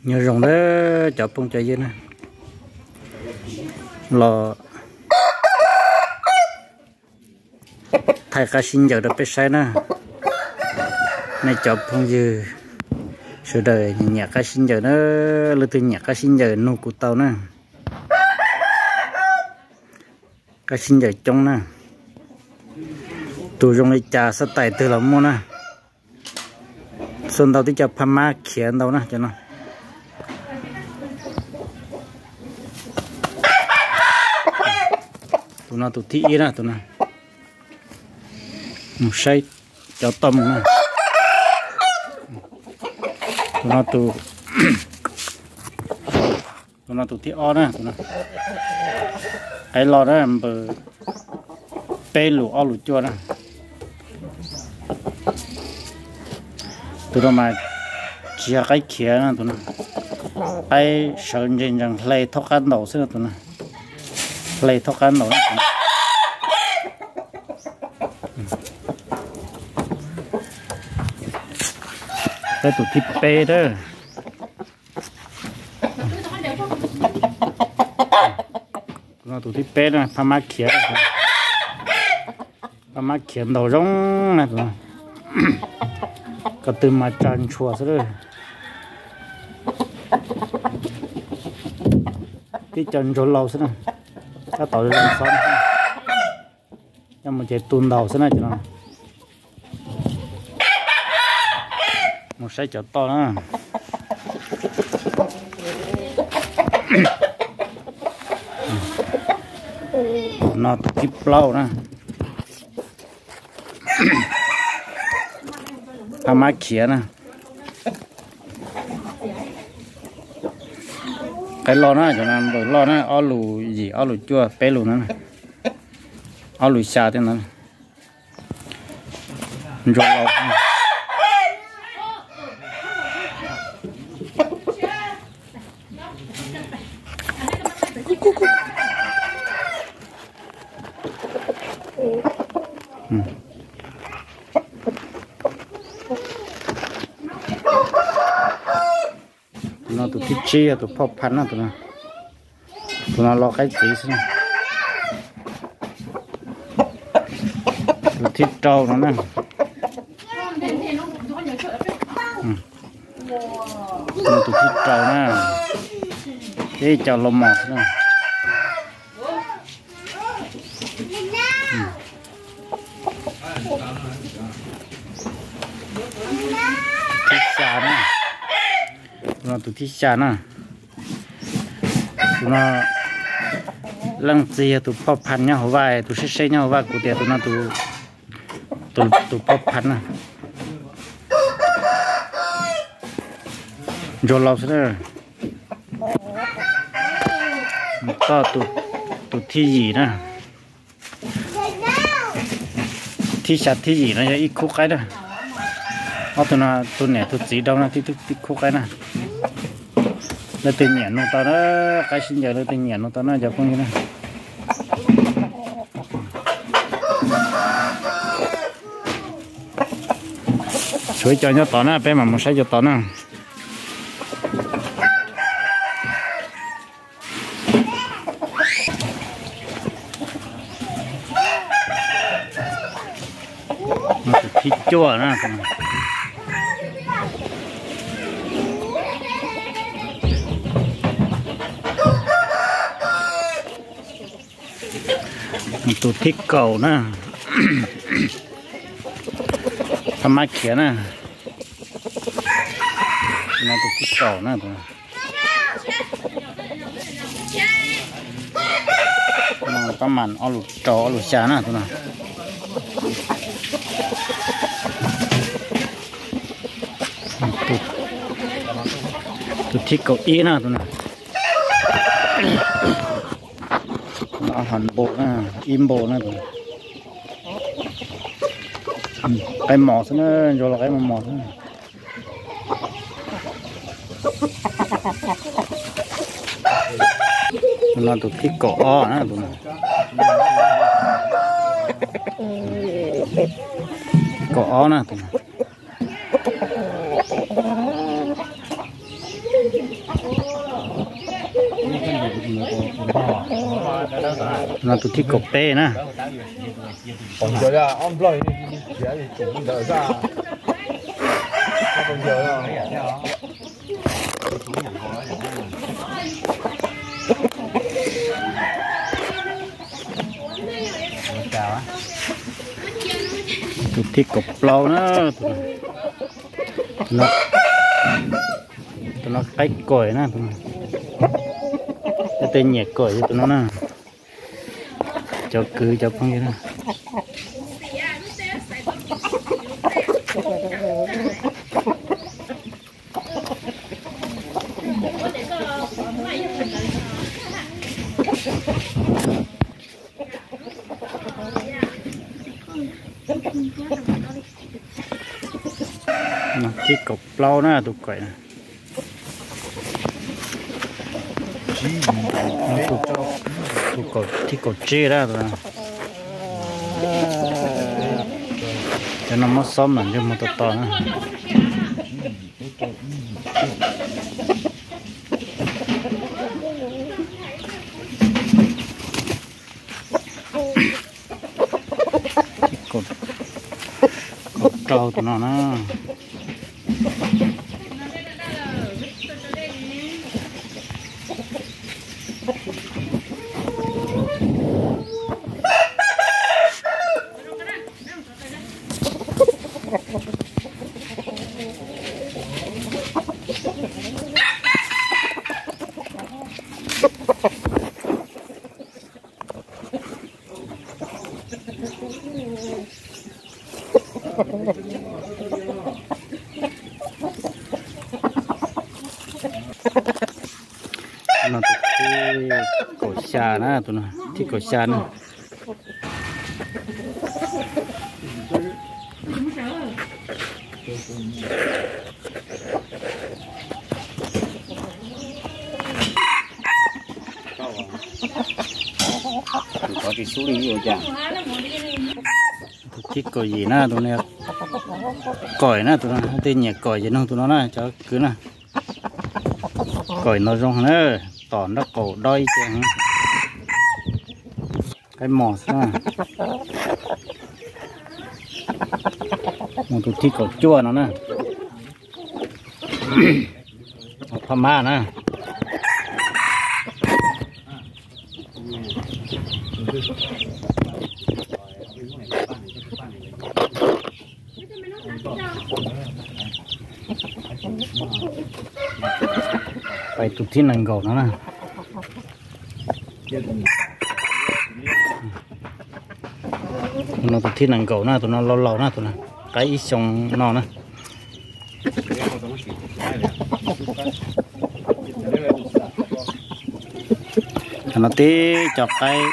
Nyob zoo nawb cov phooj cov ywg na, los thaij qab sib ncaws rau peb saib na. Nej cov phooj ywg sawv daws nyiam qab sib ncaws na, leej twg nyiam qab sib ncaws nug kuv tau na. Qab sib ncaws coob na, tus zoo li cas xab tais twg los muaj na. Xuaj ntau tib co phab mab khiav ntau na cov no. Tus no tus thib ib na, tus no. Mus saib cov toj mus na. Tus no tus, tus no tus thib ob na, tus no. Qaib loj na, npawm peb lus ob lus cuaj na. Tus no mas tsis yog qaib khiav na, tus no qaib sawv ntse ntsees hle thaub qab ntaus xwb na, tus no hle thaub qab ntaus na. Peb tus thib peb na. Tus no tus thib peb na, phab mab khiav, phab mab khiav ntaus zoo na tus no. Ko tw mas tsa ntshua xwb. Tib co ntsuag laus xwb na, tab tom zoo xwb. Coj mus ces tu ntaus xwb na cov no. Mus saib cov toj na. No tus thib plaub na. Phab mab khiav na. Qaib loj na, cov no npawm loj na, ob lus yim ob lus cuaj peb lus na, ob lus xya tej ntawd. Ntsuag laus. Tus no tus thib tsib yog tus phauj Phaj na, tus no, tus no los qaib txiv xwb. Tus thib rau no na, tus thib rau na, ib co los mos xwb na. Thib xya na, tus no tus thib xya na. Tus no leej txiv yog tus phauj Phaj nyob hauv vaj, tus seb seb nyob hauv vaj, kuv tias tus no tus phauj Phaj na. Ntsuag laus xwb na. Toj tus thib yim na. Thib xya thib yim no yog ib khub qaib na. Ob tug no tus niam tus txiv dhau no, tib khub qaib na. Leej twg nyiam nug tau na, qaib sib ncaws leej twg nyiam nug tau na cov phooj ywg na. Tshuav ib co nyob tod na, peb mam mus saib cov tod na. Tus thib cuaj na. Tus thib kaum na. Phab mab khiav na. Tus thib kaum na. Pab mas ob lus rau ob lus xya na tus no. Tus thib kaum ib na tus no. Ho npau na, ib npau na tus no. Qaib mos xwb na, ntsuag los qaib mos mos xwb. Tus no tus thib kaum ob na tus no. Kaum ob na tus no. No tus thib kaum peb na. Tus thib kaum plaub na. Tus no qaib kaum na, tus no. Tej nyiam kaum yog tus no na. Cov kwv cov phooj ywg na. Thib kaum plaub na tus kaum na. Tus kaum, thib kaum tsib na. Cov no muab xob mam ntsej muag to to na. Kaum rau tus no na. No tus thib kaum xya na, tus no thib kaum xya na. Tus thib kaum yim na, tus no kaum na, tus no tej nyiam kaum ces nug tus no na cov kwv na. Kaum no zoo na, tom nraub qaum dob ib ce. Qaib mos xwb na. Mus tus thib kaum cuaj no na. Phab mab na. Pais tus thib nees nkaum no na. Tus no tus thib nees nkaum na, tus no laus laus na, tus no qaib ib xyoo no na. Cov no tib cov qaib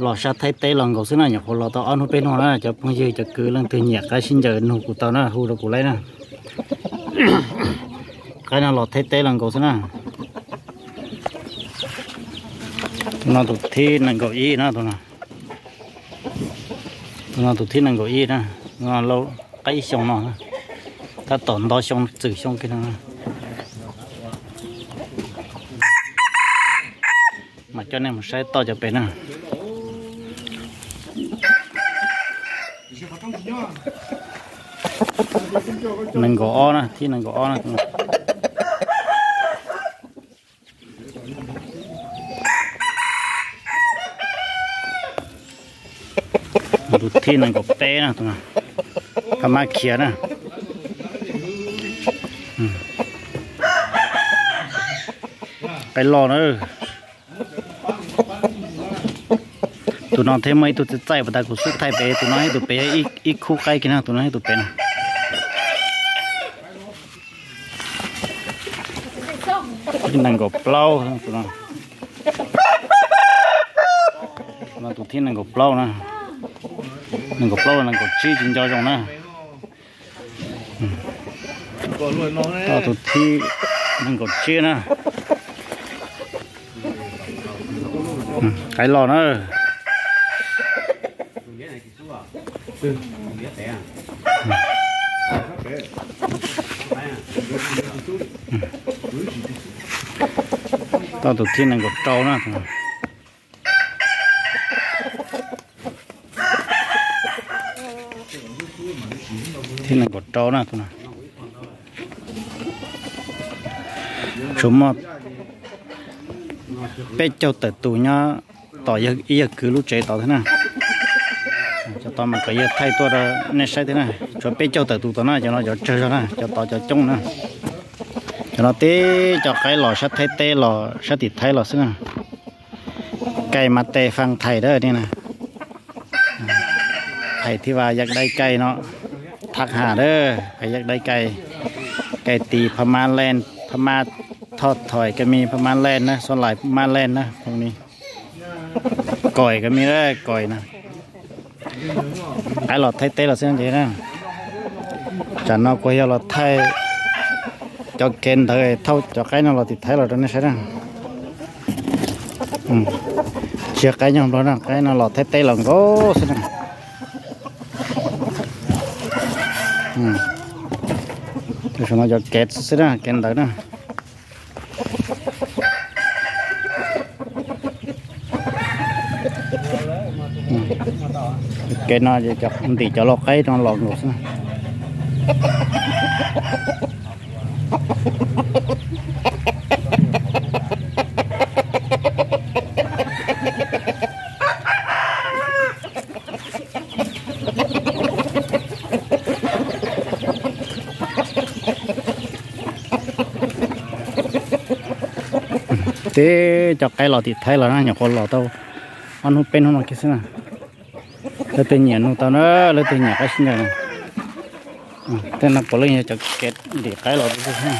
los sab Thaib teb los nkaus xwb na, nyuam qhuav los tau ob hnub peb hnub na, cov phooj ywg cov kwv leej twg nyiam qaib sib ncaws nug kuv tau na, hu rau kuv laib na. Qaib no los Thaib teb los nkaus xwb na. Tus no tus thib nees nkaum ib na, tus no. Tus no tus thib nees nkaum ib na, tus no qaib ib xyoo no na, tab tom nto xyoo txwm xyoo kiag no. Mam coj nej mus saib toj cov pem na. Nees nkaum ob na, thib nees nkaum ob na. Tus thib nees nkaum peb na, tus no phab mab khiav na. Qaib loj na. Tus no thiab muaj ib tug txaij txaij puas tas kuv xub thaij pem, tus no ib tus pem ib khub qaib kiag na, tus no ib tus pem na. Nees nkaum plaub, tus thib nees nkaum plaub na, nees nkaum plaub nees nkaum tsib tsis nco zoo na. Toj tus thib nees nkaum tsib na. Qaib loj na. Toj tus thib nees nkaum rau na. Nees nkaum rau na tus no. Tsuas muaj peb caug tawm tus nyob tom ib yawg kwv lub tsev tod thiab na. Cov tod mas kom yawg thaij tuaj rau nej saib thiab na. Tsuas peb caug tawm tus tod na, cov no cov tsawg zog na, cov tod cov coob na. Cov no tib co qaib los sab Thaib teb los sab tim Thaib los xwb na. Cai mas tes faa thais dawb ni na. Thais thiaj vas yav dai cai no, thab has dawb, yav dai cai, cai tis Pha Mab Leej, Pha Mab Thoj Thoi ka mi, Pha Mab Leej na, Xos Lais Pha Mab Leej na, Kois ka mi, Kois na. Qaib los Thaib teb los xwb ces na. Tsam no kuv yog los thaij cov kev ntawd thauj cov qaib no los tim Thaib los rau nej saib na. Tsis yog qaib nyob Nplog na, qaib no los Thaib teb los nkaus xwb na. Tam sim no cov kev xwb na, kev ntawd na. Kev no ntim cov lau qaib no los nkaus xwb. Tib co qaib los tim Thaib los na, nyuam qhuav los tau ob hnub peb hnub no kiag xwb na. Leej twg nyiam nug tau na, leej twg nyiam qaib sib ncaws na. Tej no puav leej yog cov kev ntim qaib los xwb.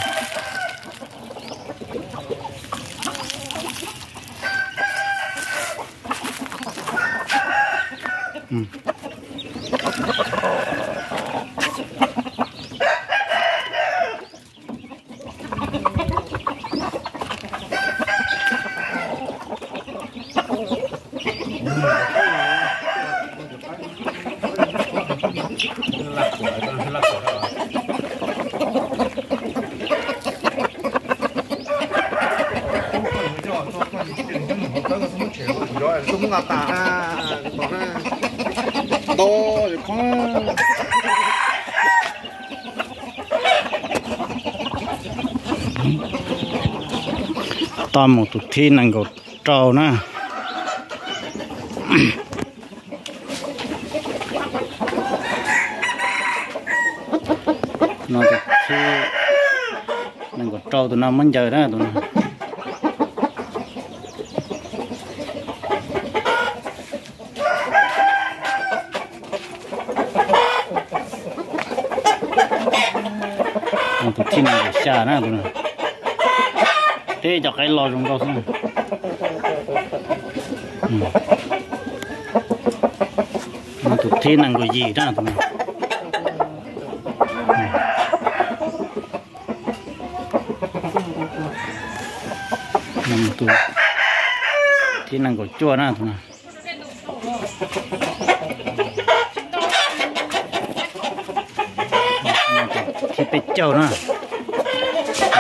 Tau mus tus thib nees nkaum rau na. No tus thib nees nkaum rau tus no muab ncaws na tus no. Tus thib nees nkaum xya na tus no. Tib co qaib los zoo nkauj xwb. Tus thib nees nkaum yim na tus no. Tus thib nees nkaum cuaj na tus no. Thib peb caug na.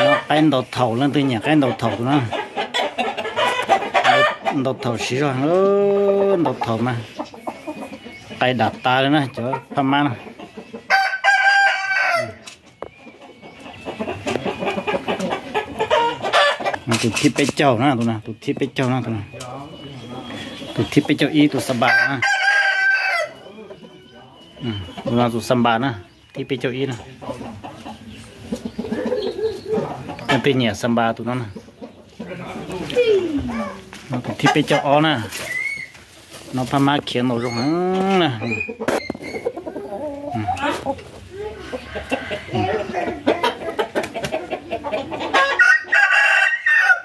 No qaib ntaus thaum, leej twg nyiam qaib ntaus thaum tus no. Ntaus thaum siv zog, ntaus thaum mas qai dam tas li na cov phab mab na. Tus thib peb caug na, tus no tus thib peb caug na, tus no tus thib peb caug ib, tus xa npas na. Tus no tus xa npas na, thib peb caug ib na. Leej twg nyiam xa npas tus no na. Tus thib peb caug ob na. No phab mab khiav ntaus zoo heev na.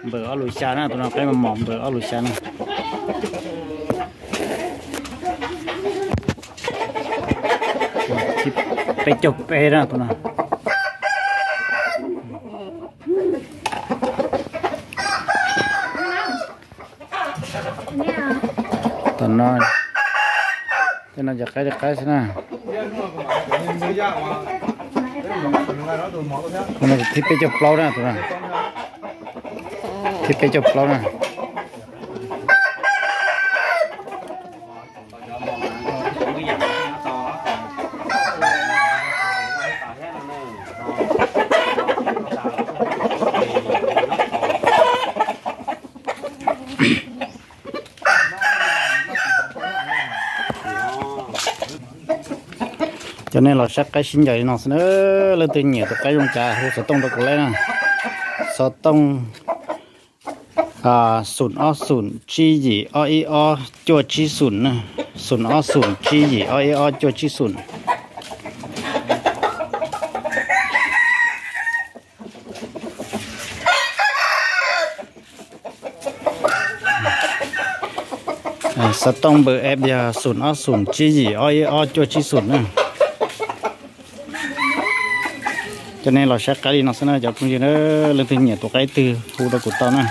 Npawm ob lus xya na, tus no qaib mos mos, npawm ob lus xya na. Thib peb caug peb na tus no. Tom no, tej no ces qaib li qaib xwb na. Tus no tus thib peb caug plaub na, tus no thib peb caug plaub na. Cov nej los saib qaib sib ncaws li no xwb na, leej twg nyiam tus qaib zoo cas hu xov tooj rau kuv laib na. Xov tooj xoom ob xoom tsib yim ob ib ob cuaj tsib xoom na, xoom ob xoom tsib yim ob ib ob cuaj tsib xoom. Xov tooj npawb eb yog xoom ob xoom tsib yim ob ib ob cuaj tsib xoom na. Cov nej los saib qaib li no xwb na cov phooj ywg na, leej twg nyiam tus qaib twg hu rau kuv tau na.